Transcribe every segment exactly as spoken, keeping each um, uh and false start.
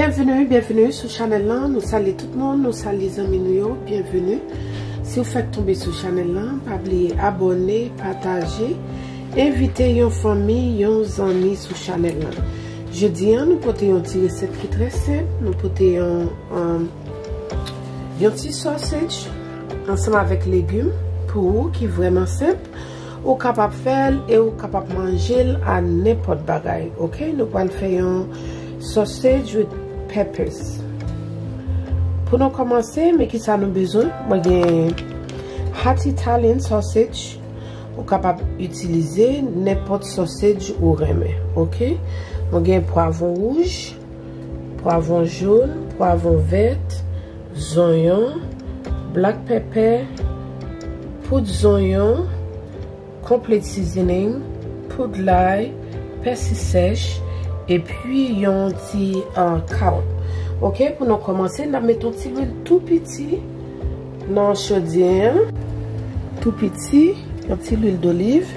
Byenveni, byenveni sou chanèl lan. Nou salye tout moun, nou salye zanmi nou yo. Byenveni. Si w fèk tonbe sou chanèl lan, pa bliye abòne, pataje, envite yon fanmi, yon zanmi sou chanèl lan. Jodi a, nou pote yon ti resèt ki trè senp. Nou pote yon, um, yon ti sausage ansanm avèk legim pou ou ki vrèman senp. Ou kapab fè l e ou kapab manje l a nenpòt bagay, oke? Nou pral fè yon sausage with peppers. Pou nou kòmanse, men ki sa nou bezwen. Mwen gen hot Italian sausage. Ou kapab itilize nenpòt sausage ou renmen, oke? Mwen gen pwavwon wouj, pwavwon jòn, pwavwon vèt, zonyon, black pepper, poud zonyon, complete seasoning, poud lay, pèsi sèch, epi yon ti, uh, kawòt. Oke, pou nou kòmanse, n ap mete yon ti lwil tou piti nan chodyè a. Tou piti, yon ti lwil doliv.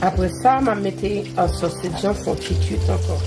Apre sa, m ap mete, a, sausage lan fè yon ti kwit ankò.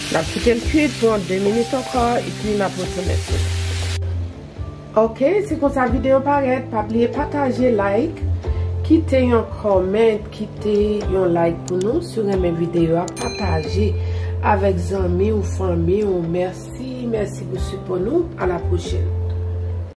N ap kite l kwit pou yon de minit ankò, epi n ap retounen sou li. Oke, se konsa videyo parèt. Pa bliye pataje, like, kite yon comment, kite yon like pou nou. Si w renmen videyo a, pataje avèk zanmi w, fanmi w. Mèsi, mèsi pou sipò nou. A la pwochèn.